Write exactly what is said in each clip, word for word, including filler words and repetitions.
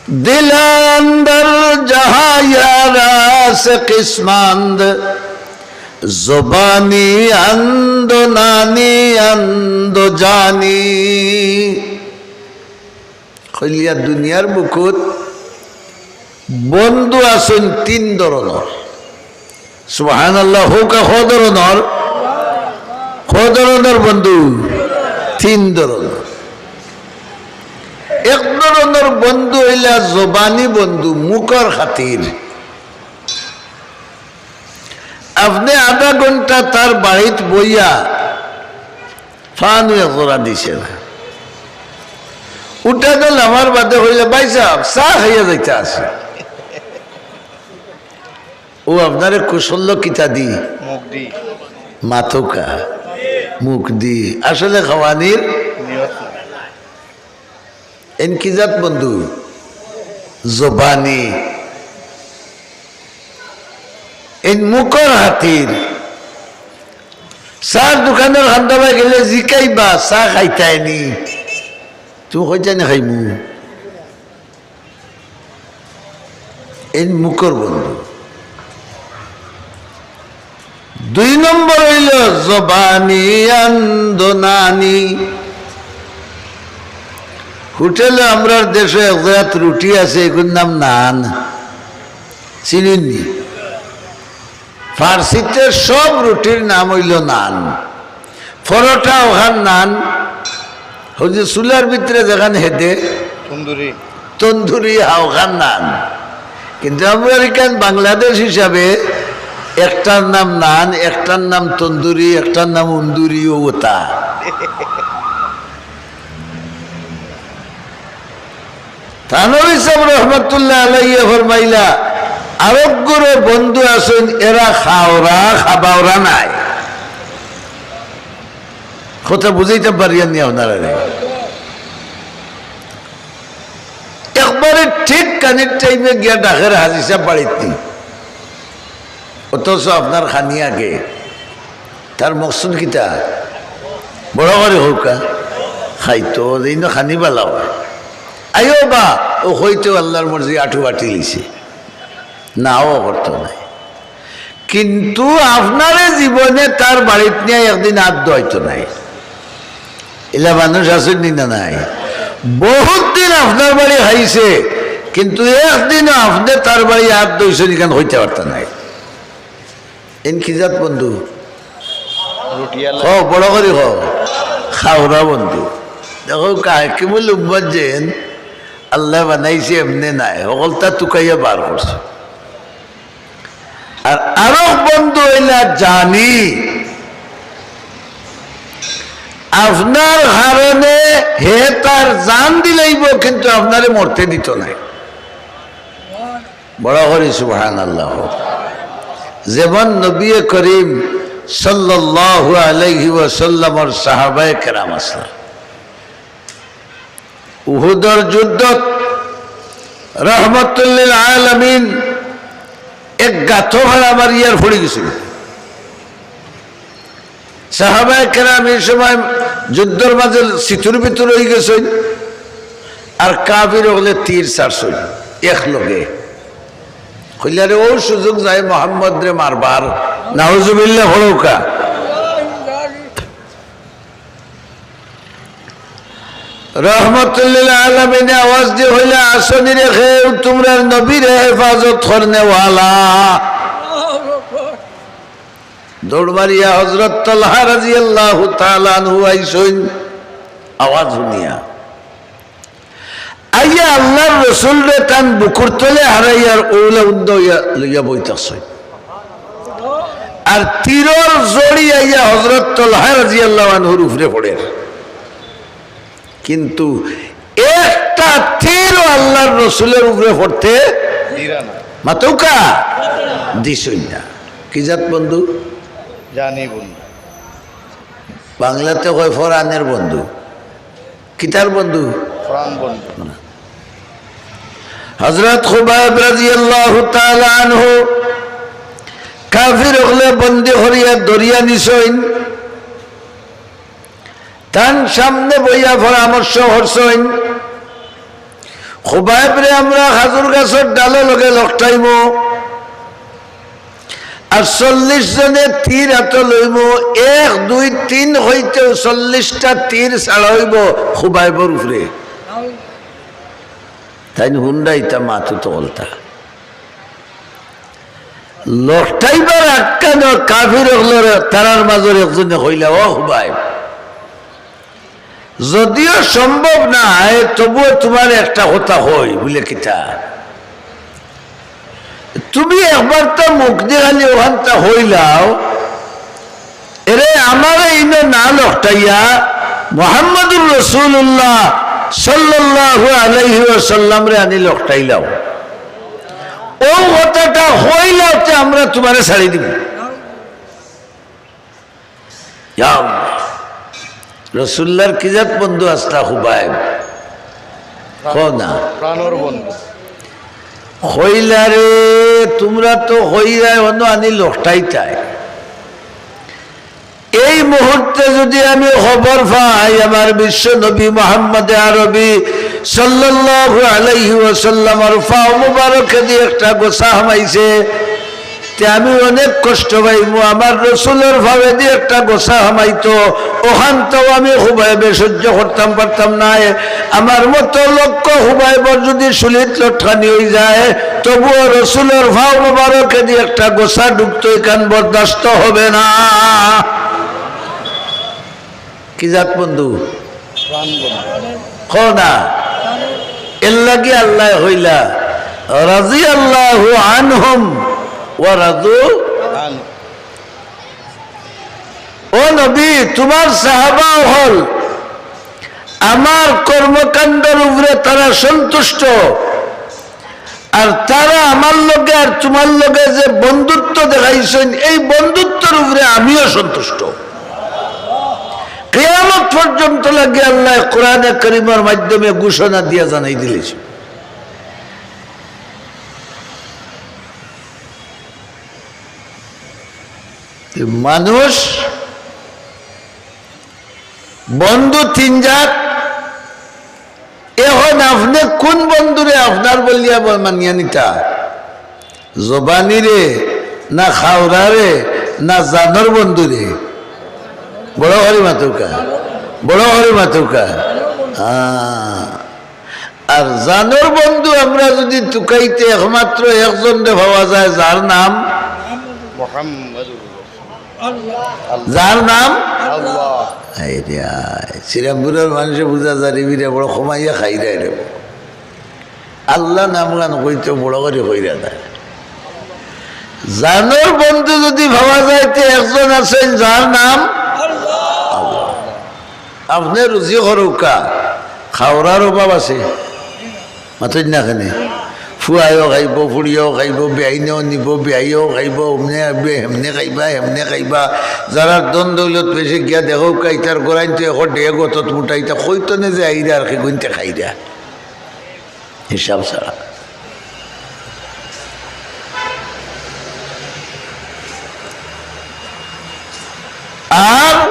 دل اندر جہاں یار است قسمند، زبانی اند و نانی اند و جانی۔ কইলিয়া দুনিয়ার বুকুত বন্ধু আছইন তিন ধরনর। সুবহানাল্লাহ, কউক্কা ক ধরনর? ক ধরনর বন্ধু? তিন ধরনর। এক ধরনর বন্ধু অইলা জবানি বন্ধু, মুখর খাতির। আপনে আধা ঘন্টা তার বাড়িত বইয়া ফানও এক জোড়া দিছে না। উঠানো নামার বাদে কইলা, "ভাইসাব, চা খাইয়া যাইতা আছি।" অউ আপনারে কুশল্য কিতা দি? মুখ দি। মাতউক্কা। মুখ দি। আসলে খাওয়ানির নিয়ত নাই। এইন কি জাত বন্ধু? জবানি। এইন মুখর খাতির। চার দোকানর কান্দাবায় গেলে জিকাইবা, "চা খাইতায় নি?" তুমি কইতায় নি, "খাইমু।" এইন মুখর বন্ধু। দুই নম্বর অইলো জবানি আন্দ নানি। হোটেলো আমরার দেশো এক জাত রুটি আছে, এগুর নাম নান। চিনইন নি? ফার্সিতে সব রুটির নাম অইলো নান। পরোটা অখান নান, অউ যে চুলার ভিতরে যেখান হেদে তন্দুরি। তন্দুরি অখান নান। কিন্তু আমরার ইখান বাংলাদেশ হিসাবে একটার নাম নান, একটার নাম তন্দুরি, একটার নাম উন্দুরি, অউ অতা। থানভী সাব রহমতুল্লাহ আলাইহি ফরমাইলা, আরক গুরু বন্ধু আছইন, এরা খাওরা, খাবাওরা নায়। কথা বুঝাইতাম পারিয়ার নি আপনারারে? একবারে ঠিক কানির টাইমে গিয়া ডাকের হাজি সাব বাড়িত নি। অথচ আপনার খানি আগে। তার মকসুদ কিতা? বড় করি কউক্কা। খাইতো, যেইন খানি বালা অয়। আইও বা, অউ কইতেউ আল্লার মর্জি আটু বাটি লিছে। নাও করতো নায়। কিন্তু আপনারে জীবনে তার বাড়িত নিয়া একদিন আত ধুয়াইতো নায়। ইলা মানুষ আছইন নি না নাই? বহুত দিন আপনার বাড়ি খাইছে, কিন্তু একদিনও আপনে তার বাড়ি আত ধুইছইন ইখান কইতা পারতা নায়। এইন কি জাত বন্ধু? রুটিআলা। কও, বড় করি কও। খাওরা বন্ধু। দেখো, হাকিমুল উম্মত যেন আল্লায় বানাইছে এমনে নায়, হকলতা তুকাইয়া বার করছে। আর আরক বন্ধু অইলা জানি, আপনার কারণে হে তার জান দিলাইবো, কিন্তু আপনারে মরতে দিতো নায়। বড় করি সুবহানাল্লাহ। যেমন নবী করিম সাল্লাল্লাহু আলাইহি ওয়াসাল্লামর সাহাবায়ে কেরাম আছলা, উহুদর যুদ্ধত রহমতুল্লিল আলামিন এক গাতো ফাড়া মারিয়ার পড়ি গেছিল। সাহাবায়ে কেরাম এই সময় যুদ্ধর মাঝে সিতুর ভিতর অইগেছইন, আর কাফির অকলে তীর ছাড়ছইন একলগে। কইলা রে, অউ সুযোগ যায় মোহাম্মদরে মারবার। নাউজুবিল্লাহ পড়উক্কা। রহমতুল্লিল আলামিনে আওয়াজ দি কইলা, "আসো নি রে কেউ তুমরার নবীরে হেফাজত করনেওয়ালা।" দৌড় মারিয়া হযরত তালহা রাদিয়াল্লাহু তাআলা আনহু আইছইন আওয়াজ হুনিয়া। আইয়া আল্লার রসুলরে তান বুকুর তলে হারাইয়ার অউলা উন্দা অইয়া লইয়া বই থাকছইন। আর তীরর জড়ি আইয়া হযরত তালহা রাদিয়াল্লাহু আনহুর উপরে পড়ের। কিন্তু একটা তীরও আল্লার রসুলর উপরে পড়তে দিরা না। মাতউক্কা দিছইন না। কি জাত বন্ধু? জানি বন্ধু। বাংলাতে কয় ফরানের বন্ধু। কিতার বন্ধু? প্রাণ বন্ধু। হযরত খুবাইব রাদিয়াল্লাহু তাআলা আনহু কাফির অকলে বন্দী করিয়া ধরিয়া নিছইন। তান সামনে বইয়া পরামর্শ করছইন। খুবাইবরে আমরা খাজুর গাছর ডালর লগে লকটাইমু, আর চল্লিশ জনে তীর আতো লইমু, এক, দুই, তিন হইতেউ চল্লিশটা তীর ছাড়া অইবো খুবাইবর উপরে। তাইন হুনরা ইতা মাতু তো অকলতা। লকটাইবার আগ খানো কাফির অকলর তারার মাজর একজনে কইলা, "ও খুবাইব, যদিও সম্ভব নায়, তবুও তুমারে একটা কথা কই।" বুলে, "কিতা?" "তুমি একবারতা মুখদি খালি অখানতা কইলাও, এরে আমারে ইনো না লকটাইয়া মুহাম্মাদুর রাসূলুল্লাহ সাল্লাল্লাহু আলাইহি ওয়াসাল্লামরে আনি লকটাইলাও। অউ কথাটা কইলাও তে আমরা তুমারে ছাড়ি দিমু।" ইয়া আল্লাহ। রাসূলুল্লাহর কি জাত বন্ধু আছলা খুবাইব? কও না। প্রাণর বন্ধু। কইলা রে, তুমরা তো কইরায় অনো আনি লকটাইতায়। এই মুহূর্তে যুদি আমি খবর পাই আমার বিশ্ব নবী মুহাম্মদে আরবি সাল্লাল্লাহু আলাইহি ওয়াসাল্লামর পাও মুবারকেদি একটা গোছা হামাইছে, তে আমি অনেক কষ্ট পাইমু। আমার রসুলর পাওয়েদি একটা গোছা হামাইতো, অখানতাও আমি খুবাইবে সহ্য করতাম পারতাম নায়। আমার মতো লক্ষ খুবাইবর যুদি চুলিত লটকানি অইযায়, তবুও রসুলর পাও মুবারকেদি একটা গোছা ঢুকতো, ইখান বরদাস্ত হবে না। কি জাত বন্ধু? প্রাণ বন্ধু। কও না। এরলাগি আল্লায় কইলা, "রাদিয়াল্লাহু আনহুম ওয়া রাদু।" আন। ও নবী, তুমার সাহাবা অকল আমার কর্মকাণ্ডর উপরে তারা সন্তুষ্ট। আর তারা আমার লগে আর তুমার লগে যে বন্ধুত্ব দেখাইছইন, এই বন্ধুত্বর উপরে আমিও সন্তুষ্ট। কিয়ামত পর্যন্ত লাগি আল্লায় কোরআনে করিমর মাধ্যমে ঘোষণা দিয়া জানাই দিলাইছইন। মানুষ বন্ধু তিন জাত, এখন আপনে কুন বন্ধুরে আপনার বলিয়া ব-, মানিয়া নিতা? জবানিরে, না খাওরারে, না জানর বন্ধুরে? বড় করি মাতউক্কা, বড় করি মাতউক্কা। আ, আর জানর বন্ধু আমরা যুদি তুকাইতে একমাত্র একজনরে পাওয়া যায়, যার নাম মুহাম্মাদুর রাসূল। যার নাম আল্লাহ। আয় রে আয়, শ্রীরামপুরর মানুষে বুঝা যায় রে, বিরা বড় কমাইয়া খাইরা রে। আল্লাহ নামখান কইতে বড় করি কইরা না। জানর বন্ধু যুদি পাওয়া যায়, তে একজন আছইন যার নাম আল্লাহ। আপনে রুজি করউক্কা, খাওরার অভাব আছে। মাতইন না কেনে? ফুয়ায়ও খাইবো, ফুড়িয়েও খাইবো, বেআইনেও নিবো, বেআইয়েও খাইবো, অমনে আইবো, হেমনে খাইবা, হেমনে খাইবা। যারার ধন দৌলত বেশি গিয়া দেখউক্কা, ইতার গোরাইন্তে এখন ডেগ অতত মুটা, ইতা কইতো নে যে আইরা আর কি গুনতে খাইরা। হিসাব ছাড়া। আর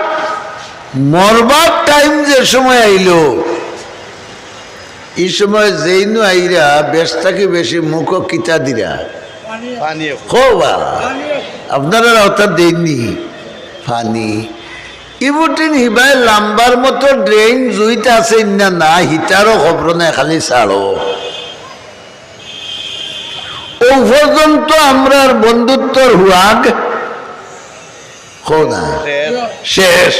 মরবার টাইম যে সময় আইলো, ই সময় যেইনু আইরা বেশ থাকি বেশি মুখো কিতা দিরা? পানি। কও বা, আপনারার অতা দেইননি? পানি। ইবুটিন হিবায় লাম্বার মতো ড্রেইন জুইত আছে না, না, হিতারও খবর নাই, খালি ছাড়ো। অউ পর্যন্ত আমরার বন্ধুত্বর হুয়াগ কও না। শেষ। শেষ।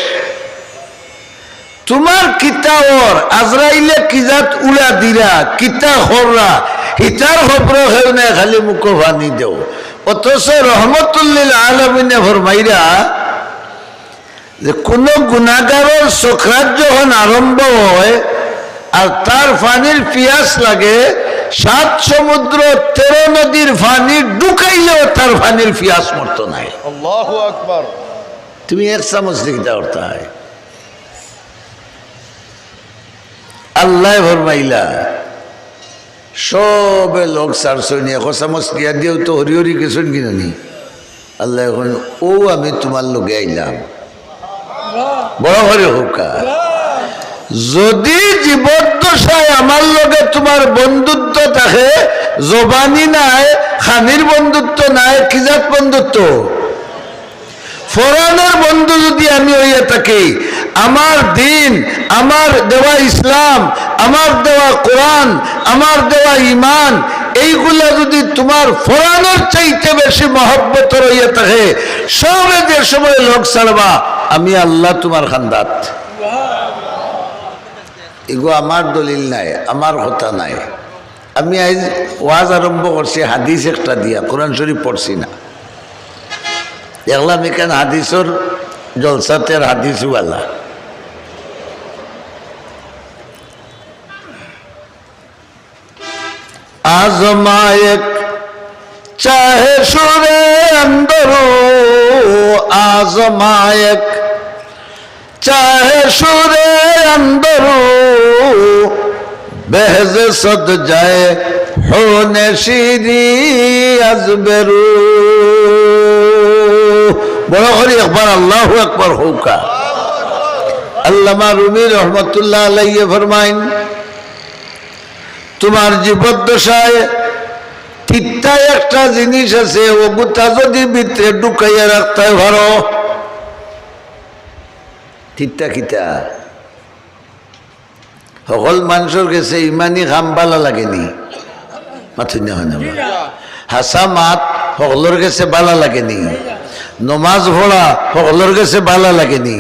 তুমার কিতা অর, আজরাইলে কি জাত উড়া দিরা, কিতা কররা, হিতার খবর কেউ নাই, খালি মুখো পানি দেও। অথচ রহমতুল্লিল আলামিনে ফরমাইরা, যে কুনু গুনাগারর সকরাত যখন আরম্ভ অয় আর তার পানির পিয়াস লাগে, সাত সমুদ্র তেরো নদীর পানি ঢুকাইলেও তার পানির পিয়াস মরতো নায়। আল্লাহু আকবার। তুমি এক চামচ দি কিতা করতায়? আল্লায় ফরমাইলা, সবে লগ ছাড়ছইন, এক চামচ দিয়া দিয়াউ তো হরি হরি গেছইন কি না নি? আল্লায় কইন, "অউ আমি তুমার লগে আইলাম।" বড় করি কউক্কা। যদি জীবদ্দশায় আমার লগে তুমার বন্ধুত্ব থাকে, জবানি নায়, খানির বন্ধুত্ব নায়, কি জাত বন্ধুত্ব? ফরানর বন্ধু যদি আমি অইয়া থাকি, আমার দিন, আমার দেওয়া ইসলাম, আমার দেওয়া কোরআন, আমার দেওয়া ইমান, এইগুলা যদি তুমার ফরানর চাইতে বেশি মহব্বতর অইয়া থাকে, সবে যে সময় লগ ছাড়বা, আমি আল্লাহ তুমার খান্দাত। ইগু আমার দলিল নায়, আমার কথা নায়। আমি আইজ ওয়াজ আরম্ভ করছি হাদিস একটা দিয়া, কোরআন শরীফ পড়ছি না। দেখলাম ইখান হাদিসর জলসাতে আর হাদিসওয়ালা। آزمائش چاہے شور اندرو، آزمائش چاہے شور اندرو، بہر صد جائے ہون شیریں از بیرو۔ বড় করি একবার আল্লাহু আকবার কউক্কা। আল্লামা রুমি রহমতুল্লাহ আলাইহি ফরমাইন, তুমার জীবদ্দশায় তিতা একটা জিনিস আছে, অগুতা যদি ভিতরে ঢুকাইয়া রাখতায় পারো। তিতা কিতা? হকল মানষর গেছে ইমানি কাম ভালা লাগেনি? মাতইন না কেনে? হাছা মাত হকলর গেছে ভালা লাগেনি? নমাজ পড়া হকলর গেছে ভালা লাগেনি?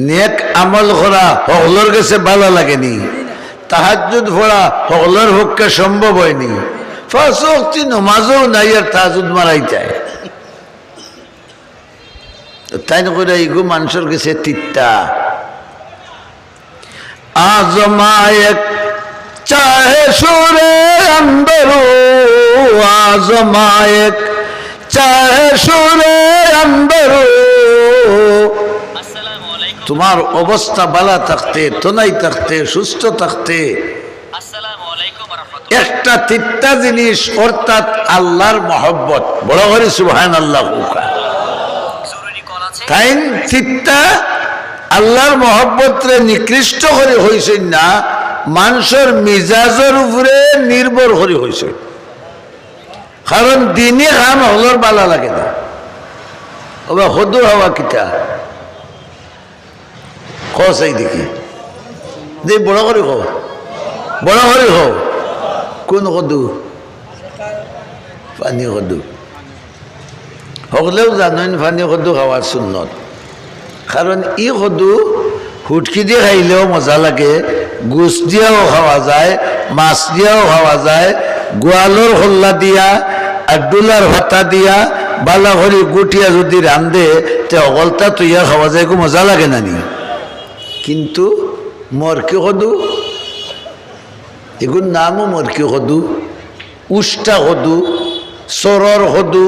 নেক আমল করা হকলর গেছে ভালা লাগেনি? তাহাজ্জুদ পড়া হকলর পক্ষে সম্ভব অয়নি? পাঁচ ওয়াক্তি নমাজও নাই আর তাহাজ্জুদ মারাইতায়। তাইন কইরা ইগু মানষর গেছে তিতা। آزمائش چاہے شور اندرو، آزمائش چاہے شور اندرو۔ তুমার অবস্থা ভালা থাকতে, তনাই থাকতে, সুস্থ থাকতে, একটা তিতা জিনিস, অর্থাৎ আল্লাহর মহব্বত। বড় করি সুবহানাল্লাহ কউক্কা। তাইন তিতা আল্লাহর মহব্বতরে নিকৃষ্ট করি কইছইন না, মানষর মিজাজর উপরে নির্ভর করি কইছইন। কারণ দিনি কাম হকলর ভালা লাগে না। ওবা কদু খাওয়া কিতা? কও চাই দেখি। দে, বড় করি কও। বড় করি কও। কুন কদু? পানি কদু। হকলেউ জানইন পানি কদু খাওয়া সুন্নত। কারণ ই কদু হুটকি দি খাইলেও মজা লাগে, গুস দিয়াও খাওয়া যায়, মাছ দিয়াও খাওয়া যায়, গোয়ালর খল্লা দিয়া আর ডুলার ফাতা দিয়া ভালা করি গুটিয়া যদি রান্ধে, তে হকলতা থইয়া খাওয়া যায়, খুব মজা লাগে না নি? কিন্তু মরকি কদু, এগুর নামও মরকি কদু, উষ্টা কদু, সরর কদু,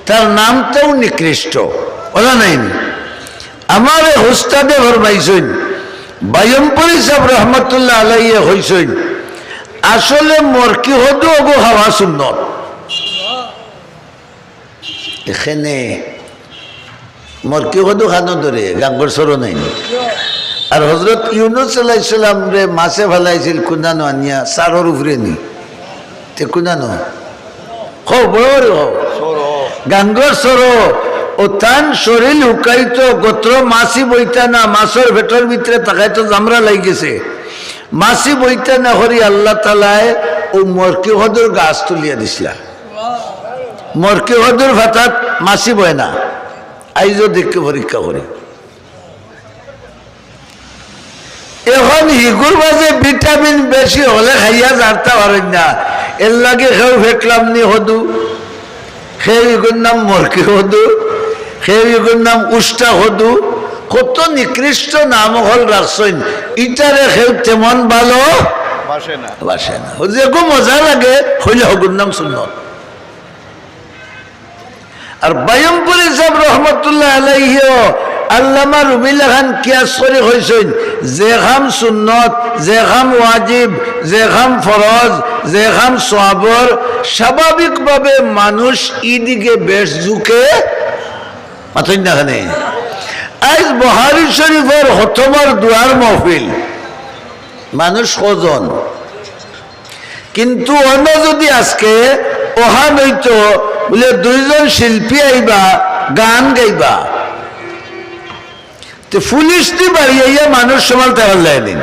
তার নামটাও নিকৃষ্ট। ওলা নাইনি? আমার এক উস্তাদে ফরমাইছইন, বায়মপুরী সাহেব রহমতুল্লাহ আলাইহি কইছইন, আসলে মরকি কদু ওগু খাওয়া সুন্নত। এখানে মরকি কদু খানো ধরে, গাঙ্গর সরো নাই নি। আর হজরত ইউনুস আলাইহিস সালামরে মাছে ফালাইছিল কুনানো আনিয়া, সারর উপরে নি। তে কুনানো? কও, বড় বড় কও। গাঙ্গর সরো, ও তান শরীর হুকাইতো, গতরো মাছি বইতা না, মাছর পেটর ভিতরে তাকাইতো জামরা লাগি গেছে। মাছি বইতা না করি আল্লাহ তাআলায় ও মরকি কদুর গাছ তুলিয়া দিছলা। মরকি কদুর ফাতাত মাছি বয় না। আইজও দেখি পরীক্ষা করি। এখন হিগুর মাঝে ভিটামিন বেশি হলে খাইয়া জারতা পারইন না। এর লাগি কেউ ফেটলাম নি কদু, কেউ ইগুর নাম মরকি কদু, কেউ ইগুর নাম উষ্টা কদু, কত নিকৃষ্ট নাম অকল রাখছইন। ইটারে কেউ তেমন ভালো বাসে না। বাসে না। ও যেগু মজা লাগে, কইলে হগুর নাম সুন্নত। আর বায়মপুরী সাহেব রহমতুল্লাহ আলাইহিও আল্লামা রুমি লাখান কিয়াস করি কইছইন, যে কাম সুন্নত, যে কাম ওয়াজিব, যে কাম ফরজ, যে কাম সওয়াবর, স্বাভাবিকভাবে মানুষ ইদিকে বেশ ঝুঁকে, মাতইন না কেনে? আইজ বুখারী শরীফর খতমর দোয়ার মহফিল, মানুষ কয়জন? কিন্তু অনো যুদি আজকে অখান অইতো বুলে দুইজন শিল্পী আইবা, গান গাইবা, তে পুলিশ দি বাড়ি আইয়া মানুষ সামালতে পারলে নি?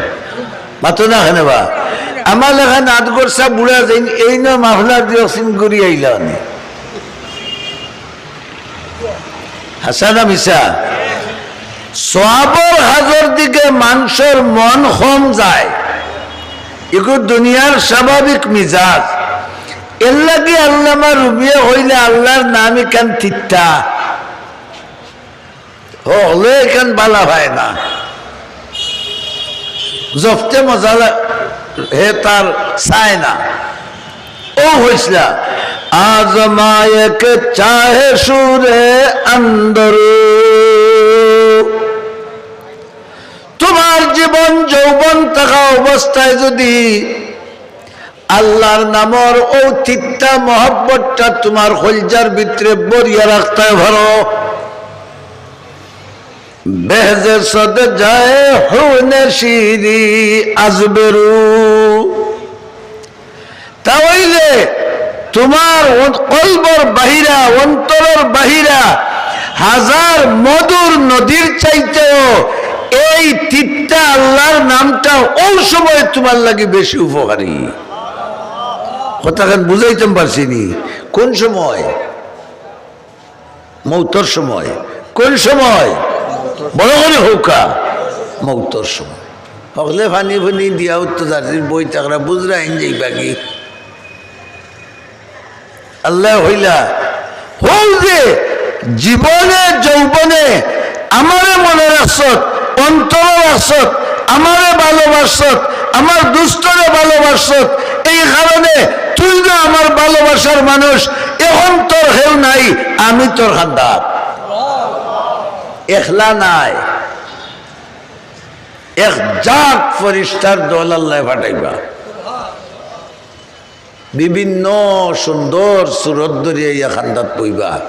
মাতো না কেনে বা? আমার লেখা নাত করছা বুড়া যেইন, এইন মাফলার দিও সিন ঘুরি আইলা নি। হাছা না মিছা? সওয়াবর কাজর দিকে মানষর মন কম যায়, ইগু দুনিয়ার স্বাভাবিক মিজাজ। এরলাগি আল্লামা রুমিয়ে কইলা, আল্লার নাম ইখান তিতা, হকলে ইখান বালা পায় না, জপতে মজা লা-, হে তার চায় না। ও কইছলা, আজমায়ে কে চাহে সুরে আন্দর। তুমার জীবন যৌবন থাকা অবস্থায় যুদি আল্লার নামর অউ তিতা মহব্বতটা তুমার কইলজার ভিতরে ভরিয়া রাখতায় পারো, বেহজে সদ যায় হুনে শিরি আজবেরু। তা অইলে তুমার অন-, কলবর বাহিরা, অন্তরর বাহিরা হাজার মধুর নদীর চাইতেও এই তিতা আল্লার নামটা অউ সময় তুমার লাগি বেশি উপকারী। কথাখান বুঝাইতাম পারছি নি? কোন সময়? মৌতর সময়। কোন সময়? বড় করি কউক্কা। মৌতর সময়। হকলে পানি ফুনি দিয়াও তো জাতির বই থাকরা বুঝরা আইন যাইবা কি? আল্লায় কইলা, হউ যে জীবনে যৌবনে আমারে মনো রাখছত, অন্তরো রাখছত, আমারে ভালোবাসছত, আমার দুস্তরে ভালোবাসছত, এই কারণে তুই না আমার ভালোবাসার মানুষ। এখন তোর কেউ নাই, আমি তোর খান্দাত। একলা নায়, এক জাক ফিরিস্তার দল আল্লায় পাঠাইবা। বিভিন্ন সুন্দর সুরত ধরিয়া ইয়া খান্দাত বইবা।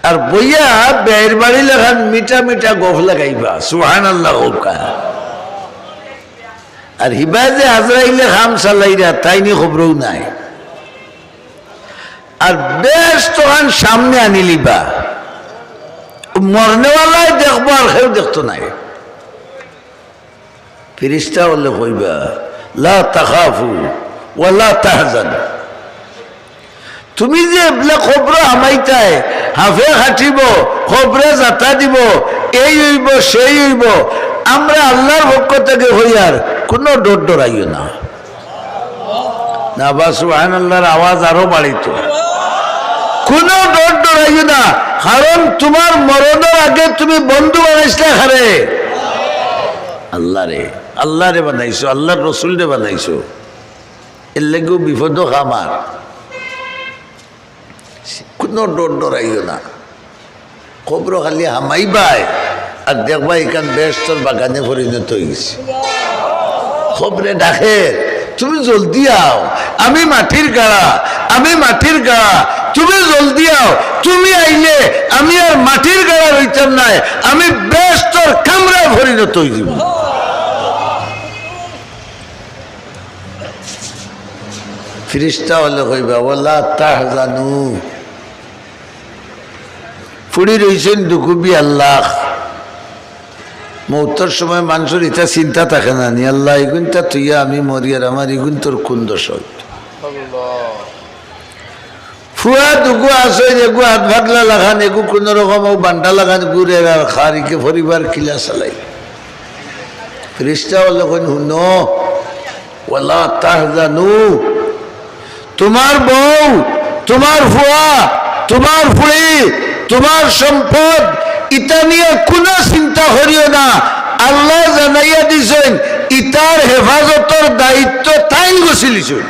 আর বইয়া বেয়াইর বাড়ি লাখান মিঠা মিঠা গফ লাগাইবা। সুবহানাল্লাহ কউক্কা। আর হিবা যে আজরাইলে কাম চালাইরা, তাইন নি খবরও নাই। আর বেহেস্তখান সামনে আনিলিবা। মরনেওয়ালায় দেখবো, আর কেউ দেখতো নায়। ফিরিস্তা অকলে কইবা, "লা তাখাফু ওয়া লা তাহজানু।" তুমি যে এবলা কবরো হামাইতায়, হাফে কাটিবো, কবরে যাতা দিবো, এই অইবো, সেই অইবো, আমরা আল্লার পক্ষ থাকি কইয়ার, কুনু ডর ডরাইও না। না বা সুবহানাল্লাহর আওয়াজ আরো বাড়িতো। কুনু ডর ডরাইও না, কারণ তুমার মরণর আগে তুমি বন্ধু বানাইছলা কারে? আল্লারে। আল্লারে বানাইছো, আল্লার রসুলরে বানাইছো। এরলাগিউ বিপদো কামার। কুনু ডর ডরাইও না। কবরো খালি হামাইবায়, আর দেখবায় ইখান বেহেস্তর বাগানে পরিণত অইগেছে। কবরে ডাকের, "তুমি জলদি আও, আমি মাটির গাড়া, আমি মাটির গাড়া, তুমি জলদি আও, তুমি আইলে আমি আর মাটির গাড়া রইতাম নায়, আমি বেহেস্তর কামরায় পরিণত অইযিমু।" ফিরিস্তা অকলে কইবা, "ওয়ালা তাহজানু।" পড়ি রইছইন দুকুবি আল্লাহ। মৌতর সময় মানষর ইতা চিন্তা থাকে না নি, "আল্লাহ, ইগুইনতা থইয়া আমি মরি, আর আমার ইগুইনতর কুন দশা অইতো?" ফুয়া দুগু আছইন, এগু আধ পাগলা লাখান, এগু কুনু রকম অউ বান্ডা লাখান ঘুরের আর খারিকে পরিবার কিলা চালাইর। ফিরিস্তা অকলে কইন, "হুনো, ওয়ালা তাহজানু, তুমার বউ, তুমার ফুয়া, তুমার ফুড়ি, তুমার সম্পদ, ইতা নিয়া কুনু চিন্তা করিও না। আল্লায় জানাইয়া দিছইন, ইতার হেফাজতর দায়িত্ব তাইন গছিলিছইন।"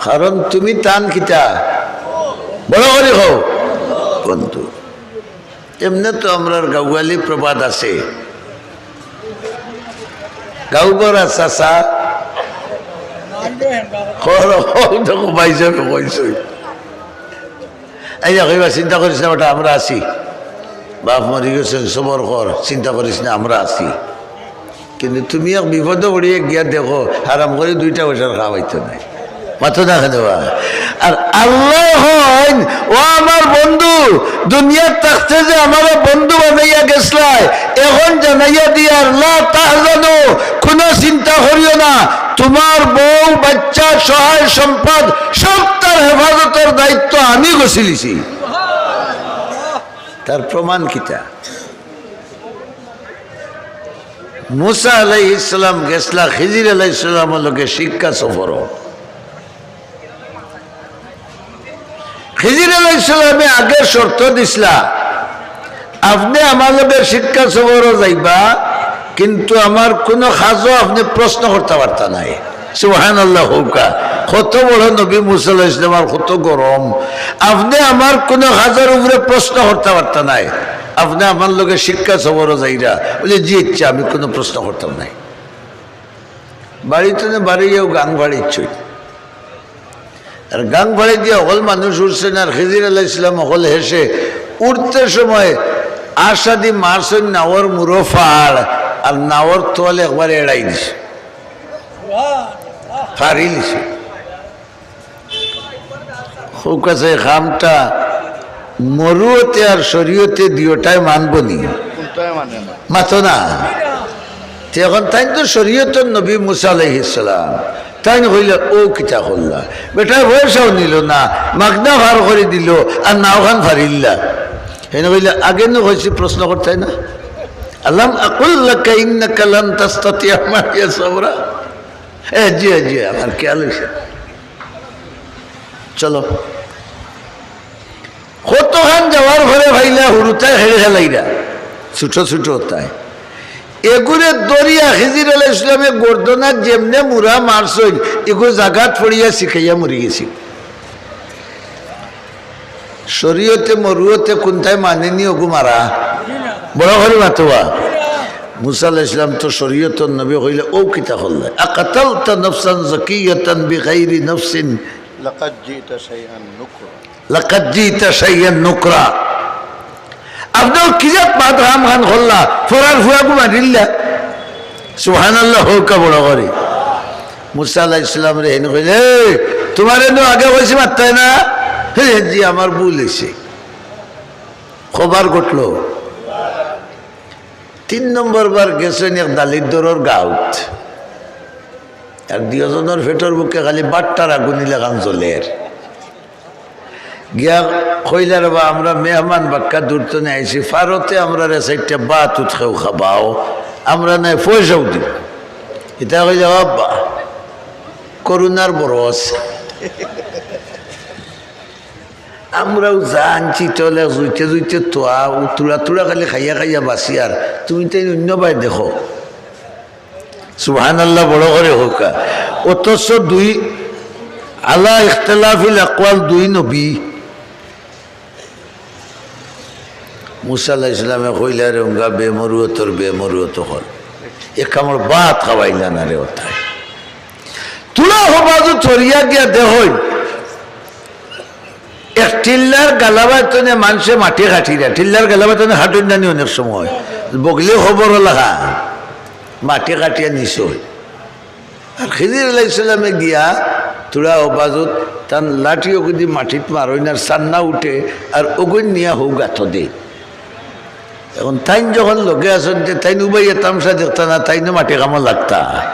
কারণ তুমি তান কিতা? বড় করি কও, বন্ধু। এমনে তো আমরার গাউয়ালি প্রবাদ আছে, "গাউ গড়া চাচা।" কও, কও, দেখো ভাই সাহেব কইছইন। এই যে কইবা, "চিন্তা করিস না বেটা, আমরা আছি।" বাপ মরি গেছইন, সবর কর, চিন্তা করিস না, আমরা আছি। কিন্তু তুমি এক বিপদো পড়িয়া গিয়া দেখো, হারাম করি দুইটা পয়সার খাওয়াইতো নাই। মাতো না কেনে বা? আর আল্লায় কইন, "ও আমার বন্ধু, দুনিয়াত থাকতে যে আমারে বন্ধু বানাইয়া গেছলায়, এখন জানাইয়া দিয়ার, লা তাহজানু, কুনু চিন্তা করিও না, তুমার বউ, বাচ্চা, সহায় সম্পদ, সবতার হেফাজতর দায়িত্ব আমি গছিলিছি।" তার প্রমাণ কিতা? মুসা আলাইহিস সালাম গেছলা খিজির আলাইহিস সালামর লগে শিক্ষা সফরো। খিজির আলাইহিস সালামে আগে শর্ত দিছলা, "আপনে আমার লগে শিক্ষা সফরো যাইবা, কিন্তু আমার কুনু কাজো আপনে প্রশ্ন করতা পারতা নায়।" সুবহানাল্লাহ কউক্কা। কত বড় নবী মুসা আলাইহিস সালাম আর কত গরম। "আপনে আমার কুনু কাজর উপরে প্রশ্ন করতা পারতা নায়, আপনে আমার লগে শিক্ষা সফরো যাইরা।" বলে, "জি আচ্ছা, আমি কুনু প্রশ্ন করতাম নায়।" বাড়ি তনে বারইয়াউ গাং ফাড়িছইন। আর গাং ফাড়ি দিয়া হকল মানুষ উঠছইন, আর খিজির আলাইহিস সালাম হকল হেষে উঠতে সময় আশাদি মারছইন নাওর মুরো ফাড়, আর নাওর তল একবারে এড়াই দিছে, ফাড়িলিছে। কউক্কা চাই, কামটা মরুয়তে আর শরীয়তে দুইওটায় মানবো নি? কুনটায় মানে না? মাতো না। তে এখন তাইন তো শরীয়তর নবী মুসা আলাইহিস সালাম, তাইন কইলা, "ও কিতা করলা? বেটায় পয়সাও নিলো না, মাগনা ফাড় করি দিলো, আর নাওখান ফাড়িল্লা।" হেনে কইলা, "আগে নু কইছি প্রশ্ন করতায় না? আলাম আকুল লাকা ইন্নাকা লান তাস্তাতিয়া মাইয়া সাবরা।" এ, জি, জি, আমার খেয়াল অইছে। চলো। কতখান যাওয়ার পরে পাইলা হুরুতায় খেড়ে খেলাইরা, ছোট ছোট অতায়। এগুরে ধরিয়া খিজির আলাইহিস সালামে গর্দনাত যেমনে মুড়া মারছইন, এগু জাগাত পড়িয়া শিখাইয়া মরি গেছে। শরীয়তে মরুয়তে কুনটায় মানে নি অগু মারা? বড় করি মাতবা। মুসা আলাইহিস সালাম তো শরীয়তর নবী, কইলা, "ও কিতা করলা? আকাতালতা নাফসান যাকিয়াতান বিগাইরি নাফসিন।" লাকাদ জিতা শাইআন নুকরা। লাকাদ জিতা শাইআন নুকরা। আপনে অউ কি জাত বাদ কামখান করলা? ফরার ফুয়াগু মারিল্লা। সুবহানাল্লাহ কউক্কা বড় করি। মুসা আলাইহিস সালামরে হেনে কইলা, "এই, তুমারে নু আগে কইছি মারতায় না?" "হে, জি, আমার ভুল অইছে।" কয়বার ঘটলো? তিন নম্বর বার গেছইন এক দালিদ্দরর গাউত। আর দুইওজনর পেটর ভুকে খালি বাট্টার আগুনি লাখান জ্বলের। গিয়া কইলা, "রে বা, আমরা মেহমান বাক্কা দূর তনে আইছি, ফারতে আমরারে চাইরটা ভাত উৎখাও খাবাও, আমরা নায় পয়সাও দিমু।" ইতা কইলা, "ও আব্বা, করুণার বরস। আমরাও যা আনছি, তলে জুইতে জুইতে তোয়া, থুড়া থুড়া খালি খাইয়া খাইয়া বাঁচি, আর তুমি তাইন অইন্য বায় দেখো।" সুবহানাল্লাহ বড় করি কউক্কা। অথচ দুই, আলা ইখতিলাফিল আকওয়াল, দুই নবী। মুসা আলাইহিস সালামে কইলা, "রে উঙ্গা বেমরুয়তর বেমরুয়ত অকল, এক কামড় ভাত খাওয়াইলা না রে অতায়।" থুড়া হবাজু থরিয়া গিয়া দেখইন, এক টিল্লার গালাবায় তনে মানষে মাটি কাটিরা, টিল্লার গালাবায় তনে কাটইন না নি অনেক সময়, বগলে খবর লাগা, মাটি কাটিয়া নিছইন। আর খিজির আলাইহিস সালামে গিয়া থুড়া হবাজুত তান লাঠি অগুদি মাটিত মারইন আর সান্না উঠে আর অগুইন নিয়া হউ গাতো দেইন। এখন তাইন যখন লগে আছইন, তে তাইন উবাইয়া তামশা দেখতা না, তাইনও মাটি কামো লাগতা।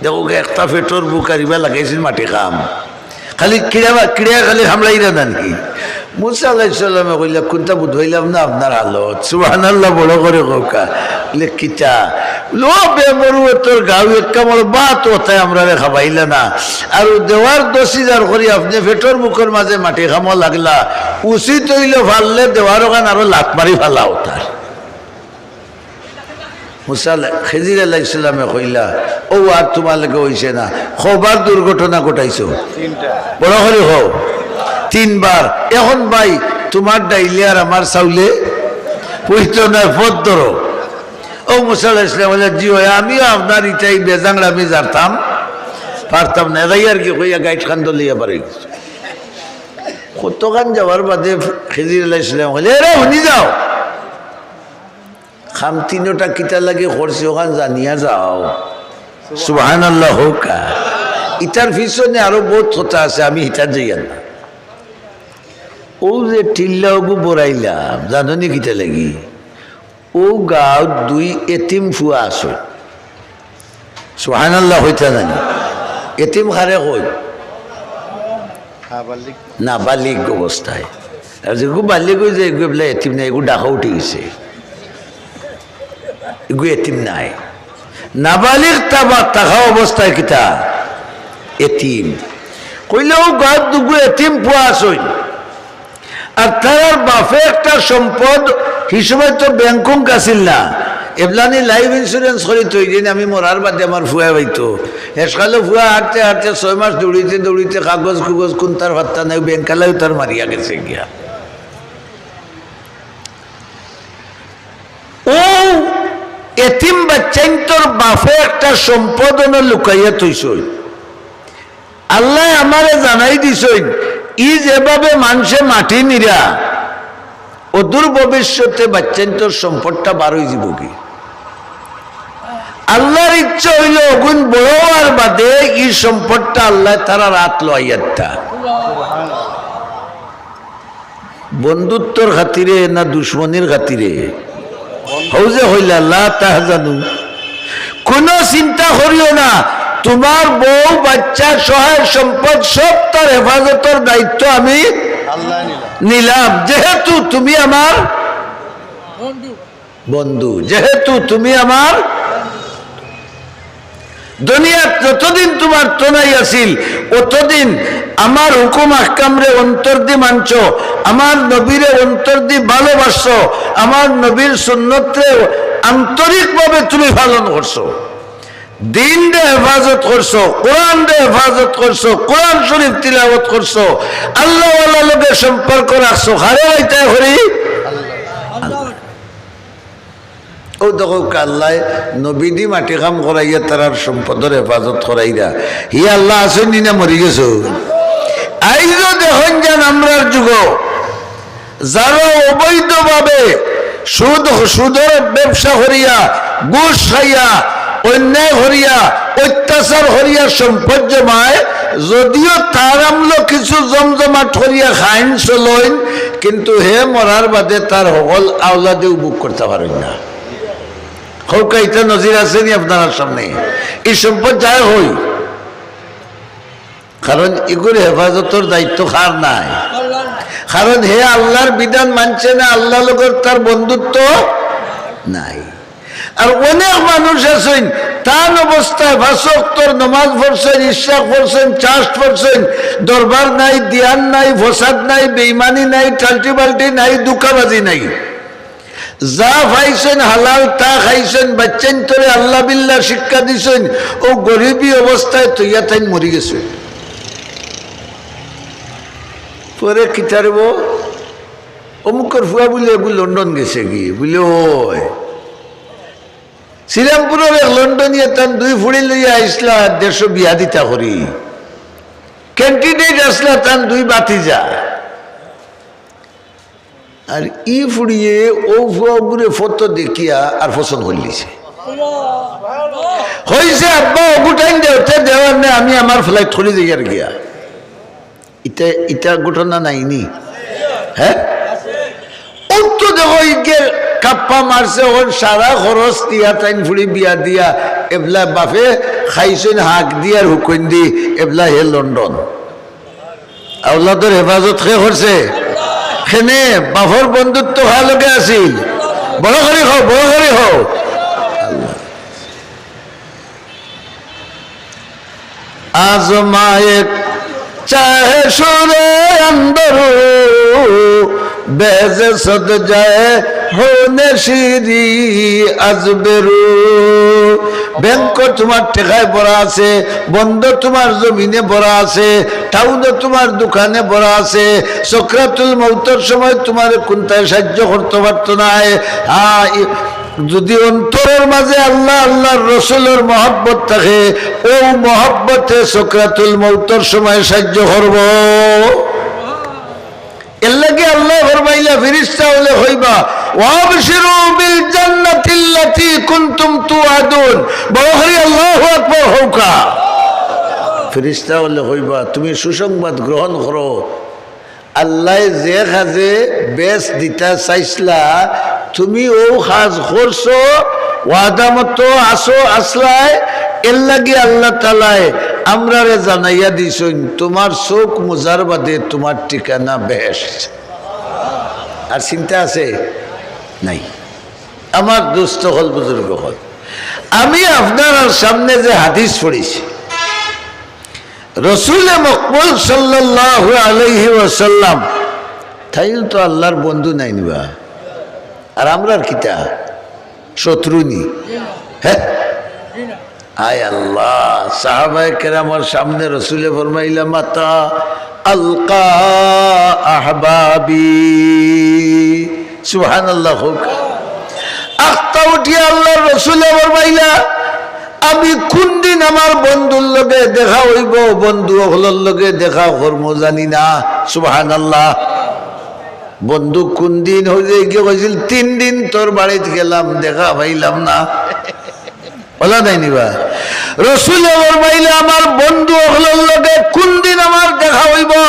দেখউক্কা, একটা পেটর ভুক আর ইবা লাগাইছইন মাটি কাম। খালি কিড়া বা-, কিড়া খালি হামলাইরা না নি? মুসা আলাইহিস সালামে কইলা, "কুন্তা বুঝ পাইলাম না আপনার হালত।" সুবহানাল্লাহ বড় করি কউক্কা। বলে, "কিতা?" বলে, "ও বেমরুয়তর গাউ, এক কামড় ভাত অতায় আমরারে খাবাইলা না। আর অউ দেওয়ার দশ হাজার করি আপনে পেটর ভুকর মাঝে মাটি কামো লাগলা। উচিত অইলো পারলে দেওয়ার অখান আরো লাত মারি ফালাও তার।" মুসা আলাই-, খিজির আলাইহিস সালামে কইলা, "অউ আর তুমার লগে অইছে না, কয়বার দুর্ঘটনা ঘটাইছো?" তিনটা। বড় করি কও। তিনবার। এখন ভাই, তুমার ডাইলে আর আমার চাউলে পইতো নায়, পথ ধরো। অউ মুসা আলাইহিস সালাম কইলা, "জি অয়, আমিও আপনার ইটাই বেজাংড়ামি জারতাম, পারতাম না।" এরাই আর কি কইয়া গাইট খান দলিয়া বারই গেছে। কতখান যাওয়ার বাদে খিজির আলাইহিস সালাম কইলা, "এরে হুনি যাও, কাম তিনোটা কিতা লাগি করছি, ওখান জানিয়া যাও। সুবহানাল্লাহ কউক্কা। ইতার পিছনে আরো বউত কথা আছে, আমি হিতাত যাইয়ার না। অউ যে টিল্লা অগু বড়াইলাম, জানো নি কিতা লাগি? অউ গাঁওত দুই এতিম ফুয়া আছে। সুবহানাল্লাহ কইতা নানি? এতিম কারে কয়? নাবালিগ। নাবালিগ অবস্থায়। আর যেগু বালিগ অইযায়, এগু এবলা এতিম নায়, এগু ডাকা উঠি গেছে। এগু এতিম নায়। নাবালিগ তাবা-, থাকা অবস্থায় কিতা? এতিম। কইলে অউ গাঁওত দুগু এতিম ফুয়া আছইন। আর তারার বাপে একটা সম্পদ হিসাবে তো ব্যাংকুক আছিল না, এবলানি life insurance করি থই দিন, আমি মরার বাদে আমার ফুয়ায় পাইতো। হেসকালে ফুয়া হারতে হারতে ছয় মাস দৌড়িতে দৌড়িতে কাগজ কুগজ কুন্তার পাত্তা নাই, ব্যাংকালায় তার মারিয়া গেছে গিয়া। অউ এতিম বাচ্চাইন্তর বাপে একটা সম্পদ অনো লুকাইয়া থইছইন। আল্লায় আমারে জানাই দিছইন, ই যেভাবে মানষে মাটি নিরা, অদূর ভবিষ্যতে বাচ্চাইন্তর সম্পদটা বার অইযিবোগি। আল্লার ইচ্ছা অইলো, অগুইন বড় অওয়ার বাদে ই সম্পদটা আল্লায় তারার আত লওয়াইয়া দিতা। বন্ধুত্বর খাতিরে না দুশমনির খাতিরে? হউ যে কইলা, "লা তাহজানু", কুনু চিন্তা করিও না, তুমার বউ, বাচ্চা, সহায় সম্পদ সব তার হেফাজতর দায়িত্ব আমি আল্লায় নিলাম। নিলাম, যেহেতু তুমি আমার বন্ধু, যেহেতু তুমি আমার, দুনিয়াত যতদিন তুমার তনাই আছিল, অতদিন আমার হুকুম আহকামরে অন্তর দি মানছো, আমার নবীরে অন্তর দি ভালোবাসছো, আমার নবীর সুন্নতরে আন্তরিকভাবে তুমি পালন করছো, দিনরে হেফাজত করছো, কোরআনরে হেফাজত করছো, কোরআন শরীফ তিলাওয়াত করছো, আল্লাহওয়ালা লগে সম্পর্ক রাখছো। কারে অইতায় করি? আল্লাহ। অউ দেখউক্কা, আল্লায় নবীদি মাটি কাম করাইয়া তারার সম্পদর হেফাজত করাইরা। হি আল্লা আছইন নি না মরি গেছইন? আইজও দেখইন যান আমরার যুগো যারা অবৈধভাবে সুদ, সুদর ব্যবসা করিয়া, ঘুষ খাইয়া, অন্যায় করিয়া, অত্যাচার করিয়া সম্পদ জমায়, যদিও তার আমলো কিছু জমজমাট করিয়া খাইন চলইন, কিন্তু হে মরার বাদে তার হকল আওলাদেও ভোগ করতা পারইন না। কউক্কা, ইতা নজির আছে নি আপনারার সামনে? ই সম্পদ যায় কই? কারণ ইগুর হেফাজতর দায়িত্ব কার নাই? কারণ হে আল্লার বিধান মানছে না, আল্লার লগর তার বন্ধুত্ব নাই। আর অনেক মানুষ আছইন, তান অবস্থায় পাঁচ ওয়াক্তর নমাজ পড়ছইন, ইশরাক পড়ছইন, চাষ্ট পড়ছইন, দরবার নাই, দিয়ান নাই, ফসাদ নাই, বেইমানি নাই, টাল্টি-বাল্টি নাই, ধুকাবাজি নাই। যা পাইছইন হালাল, তা খাইছইন, বাচ্চাইন্তরে আল্লা বিল্লা শিক্ষা দিছইন, অউ গরিবি অবস্থায় থইয়া তাইন মরি গেছইন। পরে কিতা রেবো? অমুকর ফুয়া বুলে এগু লন্ডন গেছেগি, বুলে অয়। শ্রীরামপুরর এক লন্ডনিয়ে তান দুই ফুড়ি লইয়া আইছলা দেশো বিয়া দিতা করি। Candidate আছলা তান দুই ভাতিজা। আর ই ফুড়িয়ে অউ ফুয়া অগুরে ফটো দেখিয়া আর পছন্দ করিলিছে। কইছে, "আব্বা, অগুটাইন দেওতে দেওয়ার নে, আমি আমার flight করি যাইয়ার গিয়া।" ইতা, ইতা ঘটনা নাইনি? হে? অউ তো দেখো, ইগে কাপ্পা মারছে, অখন সারা খরচ দিয়া তাইন ফুড়ি বিয়া দিয়া, এবলা বাফে খাইছইন হাক দি আর হুকইন দি, এবলা হে লন্ডন। আওলাদর হেফাজত কে করছে? কেনে? বাফর বন্ধুত্ব কার লগে আছিল? বড় করি কও, বড় করি কও। আজমায়ে চাহে সুরে আন্দরু, বেজে সদ যায় হোনে শিরি আজবেরু। ব্যাংকো তুমার টেকায় ভরা আছে, বন্দো তুমার জমিনে ভরা আছে, টাউনো তুমার দোকানে ভরা আছে। সকরাতুল মউতর সময় তুমারে কুন্তায় সাইয্য করতো পারতো নায়। আ, ই, যুদি অন্তরর মাজে আল্লা, আল্লার রসুলর মহব্বত থাকে, অউ মহব্বতে সকরাতুল মউতর সময় সাইয্য করবো। এরলাগি আল্লায় ফরমাইলা, ফিরিস্তা অকলে কইবা, "ওয়াবশিরু বিল জান্নাতিল্লাতি কুনতুম তুআদুন।" বড় করি আল্লাহু আকবার কউক্কা। ফিরিস্তা অকলে কইবা, "তুমি সুসংবাদ গ্রহণ করো, আল্লায় যে কাজে বেহেস্ত দিতা চাইছলা, তুমি অউ কাজ করছো, ওয়াদা মতো আছো, আছলায়, এরলাগি আল্লাহ তাআলায় আমরারে জানাইয়া দিছইন, তুমার চউখ মুজার বাদে তুমার ঠিকানা বেহেস্ত।" আর চিন্তা আছে? নাই। আমার দোস্ত অকল, বুজুর্গ অকল, আমি আপনারার সামনে যে হাদিস পড়ছি, রসুলে মকবুল সাল্লাল্লাহু আলাইহি ওয়াসাল্লাম, তাইন তো আল্লাহর বন্ধু নায়নি বা? আর আমরার কিতা, শত্রু নি? হ্যাঁ? আয় আল্লাহ, সাহাবায়ে কেরামর সামনে রসুলে ফরমাইলা, "মাতা আলকা আহবাবি।" সুবহানাল্লাহ কউক্কা। আখতা উঠিয়া আল্লাহর রসুলে ফরমাইলা, "আমি কুনদিন আমার বন্ধুর লগে দেখা অইবো, বন্ধু অকলর লগে দেখা করমু জানি না।" সুবহানাল্লাহ। বন্ধু কুনদিন অইলে গিয়া কইছিল, "তিন দিন তোর বাড়িত গেলাম, দেখা পাইলাম না।" অলা নায়নি বা? রসুলে ফরমাইলা, "আমার বন্ধু অকলর লগে কুনদিন আমার দেখা অইবো?"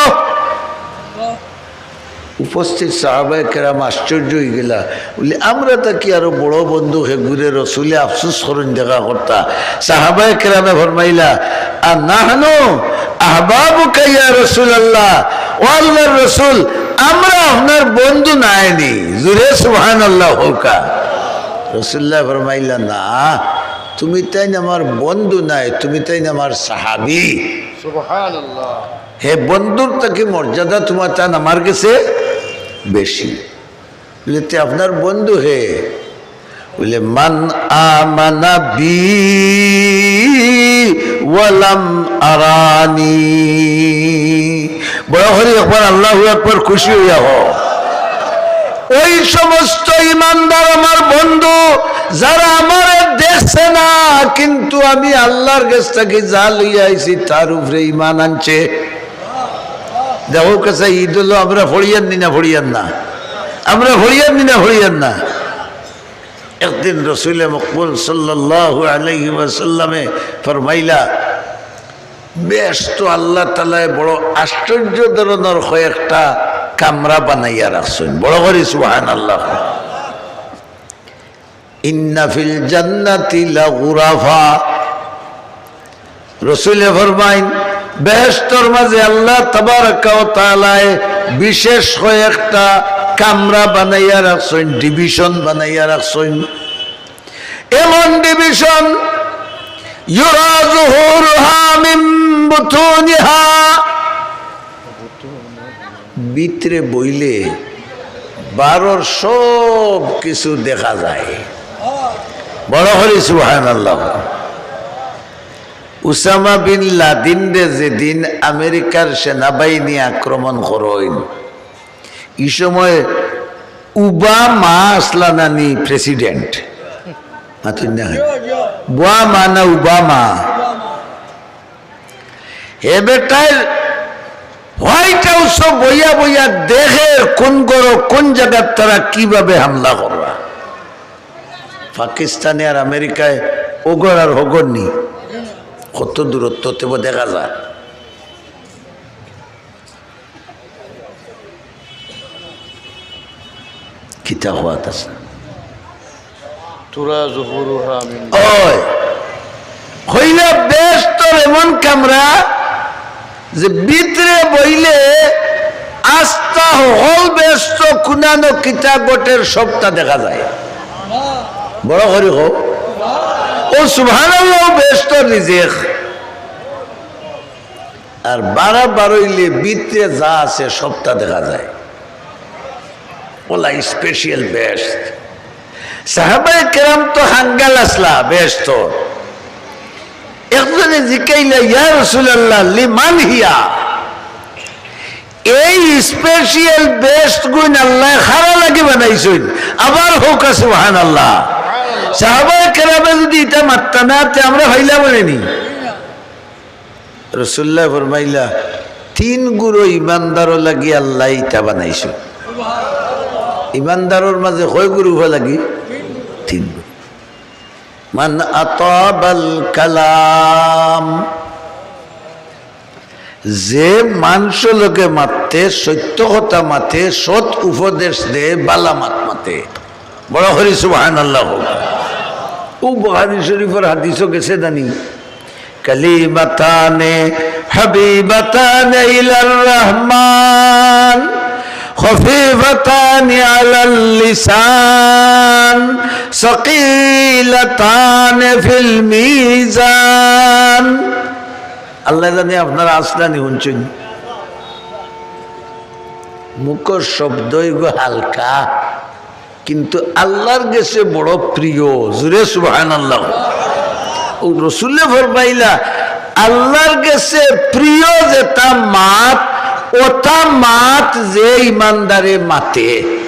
উপস্থিত সাহাবায়ে কেরাম আশ্চর্য অইগেলা, বলে, "আমরা থাকি আরো বড় বন্ধু হেগুরে রসুলে আফসোস করইন দেখা করতা।" সাহাবায়ে কেরামে ফরমাইলা, "আনাহনু আহবাবুকা ইয়া রাসূলুল্লাহ, ও আল্লাহর রসুল, আমরা আপনার বন্ধু নায়নি।" জুরে সুবহানাল্লাহ কউক্কা। রসুল্লায় ফরমাইলা, "না, তুমি তাইন আমার বন্ধু নায়, তুমি তাইন আমার সাহাবী।" সুবহানাল্লাহ। হে বন্ধুর থাকি মর্যাদা তুমার তান আমার গেছে বেশি। বলে, "তে আপনার বন্ধু হে?" বলে, "মান আমানা বি ওয়ালাম আরানি।" বড় করি একবার আল্লাহু আকবার খুশি অইয়া কও। ওই সমস্ত ইমানদার আমার বন্ধু, যারা আমারে দেখছে না, কিন্তু আমি আল্লাহর গেছ থাকি যা লইয়া আইছি, তার উপরে ইমান আনছে। দেখো কাছে, ইদ অইলো আমরা পড়িয়ার নি না পড়িয়ার না? আমরা পড়িয়ার নি না পড়িয়ার না? একদিন রসুলে মকবুল সাল্লাল্লাহু আলাইহি ওয়াসাল্লামে ফরমাইলা, বেহেস্তো আল্লাহ তাআলায় বড় আশ্চর্য ধরনর কয়েকটা কামরা বানাইয়া রাখছইন। বড় করি সুবহানাল্লাহ। ইন্না ফিল জান্নাতি লা গুরাফা। রসুলে ফরমাইন, বেহেস্তর মাঝে আল্লাহ তাবারাকা ওয়া তাআলায় বিশেষ কয়েকটা কামরা বানাইয়া রাখছইন, division বানাইয়া রাখছইন। এমন division, ইউরা যুহুরুহা মিন বুতুনিহা। ভিতরে বইলে বারর সব কিছু দেখা যায়। বড় করি সুবহানাল্লাহ। উসামা বিন লাদিনরে যেদিন আমেরিকার সেনাবাহিনী আক্রমণ করইন, ই সময় উবামা আছলা নানি president? মাতইন না। বুয়ামা না উবামা? হে বেটায় White House-ও বইয়া বইয়া দেখের কুন ঘরো কুন জাগাত তারা কিভাবে হামলা কররা। পাকিস্তানে আর আমেরিকায় অগর আর হগর নি, কত দূরত্ব তেবো দেখা যায়। কিতা কওয়াত আছে? তুরা জুহুরুহা মিন ওই, কইলা বেহেস্তর এমন কামরা যে ভিতরে বইলে আস্তা হকল বেহেস্তো কুনানো কিতা ঘটের সবটা দেখা যায়। বড় করি কও। ও সুবহানাল্লাহ, বেহেস্তর রিজেক। আর বারা বারইলে ভিতরে যা আছে সবটা দেখা যায়। অলা special বেহেস্ত। সাহাবায়ে কেরাম তো হাঙ্গাল আছলা বেহেস্তো। একজনে জিকাইলা, "ইয়া রাসূলুল্লাহ, লিমান হিয়া?" এই special বেহেস্ত গুইন আল্লায় কারা লাগি বানাইছইন? আবার কউক্কা সুবহানাল্লাহ। সাহাবায়ে কেরামে যুদি ইতা মাততা না, তে আমরা পাইলাম অনে নি। রসুল্লায় ফরমাইলা, "তিন গুরু ইমানদারর লাগি আল্লায় ইতা বানাইছইন।" ইমানদারর মাঝে কয় গ্রুপ লাগি? তিন গ্রুপ। মান আতাবাল কালাম, যে মানষর লগে মাতে, সত্য কথা মাতে, সৎ উপদেশ দে, বালা মাত মাতে। বড় করি সুবহানাল্লাহ কউক্কা। অউ বুখারী শরীফর হাদিসো গেছে জানি, কালিমাতানে হাবিবাতানে ইলার রহমান, খফিফাতানে আলাল লিসান, সাকিলাতানে ফিল মিজান। আল্লায় জানি আপনারা আছলা নি হুনছইন। মুখর শব্দ ইগু হালকা, কিন্তু আল্লার গেছে বড় প্রিয়। জুরে সুবহানাল্লাহ। অউ রসুলে ফরমাইলা, আল্লার গেছে প্রিয় যেতা মাত, অতা মাত যে ইমানদারে মাতে।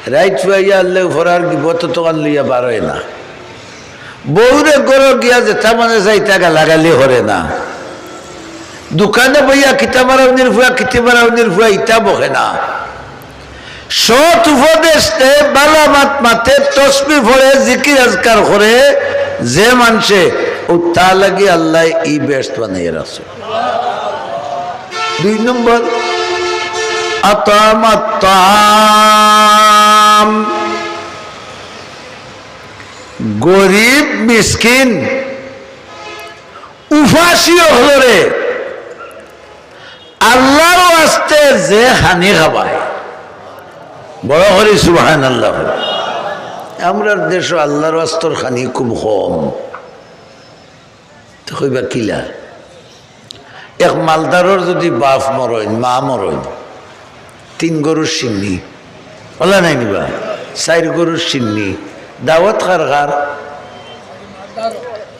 রাইত ফুয়াইয়া আল্লাহ ফরার গিবত অতখান লইয়া বার অয় না। বউরে ঘরো গিয়া যেতা মনে চায় ইতা গালাগালি করে না। দোকানো বইয়া কিতা মারাউনির ফুয়া, কিতা মারাউনির ফুয়া, ইতা বকে না। সৎ উপদেশ দে, বালা মাত মাতে, তসবি পড়ে, জিকির আজকার করে, যে মানষে, অউ তার লাগি আল্লায় ই বেহেস্ত বানাইয়া রাখছে। দুই নম্বর, আতামাত তাম। গরিব মিসকিন উপাসী অকলরে আল্লার ওয়াস্তে যে খানি খাবায়, বড় করি সুবহানাল্লাহ। আমরার দেশো আল্লার ওয়াস্তর খানি খুব কম। তে কইবা কিলা? এক মালদারর যুদি বাফ মরইন, মা মরইন, তিন গরুর শিন্নি, অলা নায় নি বা? চাইর গরুর শিন্নি, দাওয়াত কার কার?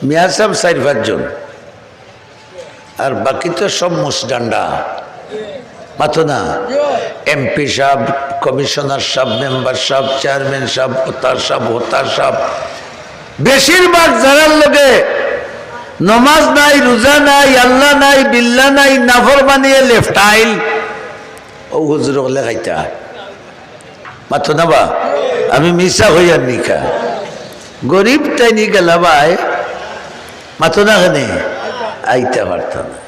মিয়া সাব চাইর পাঁচ জন, আর বাকি তো সব মুসডান্ডা। মাতো না? MP sub, commissioner sub, member sub, chairman sub, হতা সাব, হতা সাব। বেশিরভাগ যারার লগে নমাজ নাই, রুজা নাই, আল্লা নাই, বিল্লা নাই, নাফরমানিয়ে লেফটাইল, অউ হুজুর অকলে খাইতা। মাতো না বা? আমি মিছা কইয়ার নি কা? গরিব তাইন নি গেলা বায়, মাতো না কেনে? আইতা পারতা না।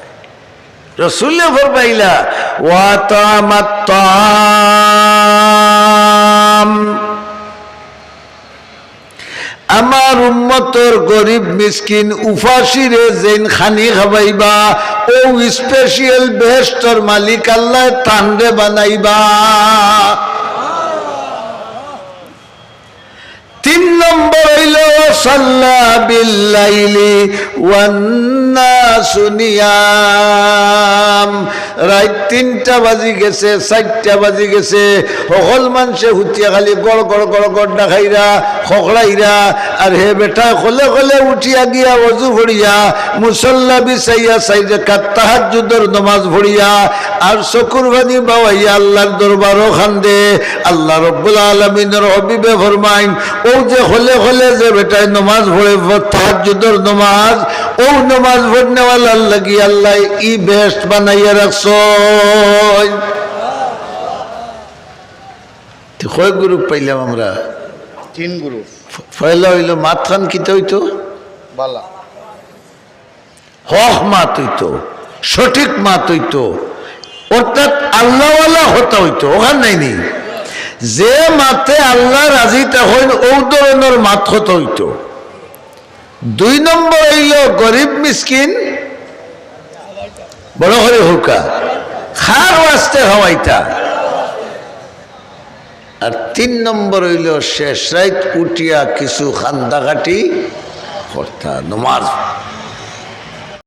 রসুলে ফরমাইলা, "ওয়া তামাত তাম।" আমার উম্মতর গরিব মিসকিন উপাসীরে যেইন খানি খাবাইবা, অউ special বেহেস্তর মালিক আল্লায় তানরে বানাইবা। তিন নম্বর অইলো, "ওয়া সাল্লা বিল লাইলি ওয়ান নাসু নিয়াম।" রাইত তিনটা বাজি গেছে, চাইরটা বাজি গেছে, হকল মানষে হুতিয়া খালি গড় গড় গড় গড় ডাকাইরা, খকড়াইরা, আর হে বেটায় খলে খলে উঠিয়া গিয়া অজু পড়িয়া, মুসল্লা বিছাইয়া চাইর রাকাত তাহাজ্জুদর নমাজ পড়িয়া, আর চকুর পানি বাওয়াইয়া আল্লার দরবারো কান্দে। আল্লা রব্বুল আলামিনর হাবিবে ফরমাইন, অউ যে খলে খলে যে বেটায় নমাজ পড়ে, তাহাজ্জুদর নমাজ, অউ নমাজ পড়নেওয়ালার লাগি আল্লায় ই বেহেস্ত বানাইয়া রাখছইন। তে কয় গ্রুপ পাইলাম আমরা? তিন গ্রুপ। পয়লা অইলো মাতখান কিতা অইতো? বালা। হক মাত অইতো, সঠিক মাত অইতো, অর্থাৎ আল্লাওয়ালা কথা অইতো, অখান নায় নি? যে মাতে আল্লা রাজি থাকইন, অউ ধরনর মাত কথা অইতো। দুই নম্বর অইলো গরিব মিসকিন, বড় করি কউক্কা, কার ওয়াস্তে খাওয়াইতা। আর তিন নম্বর অইলো শেষ রাইত উঠিয়া কিছু কান্দাকাটি করতা, নমাজ।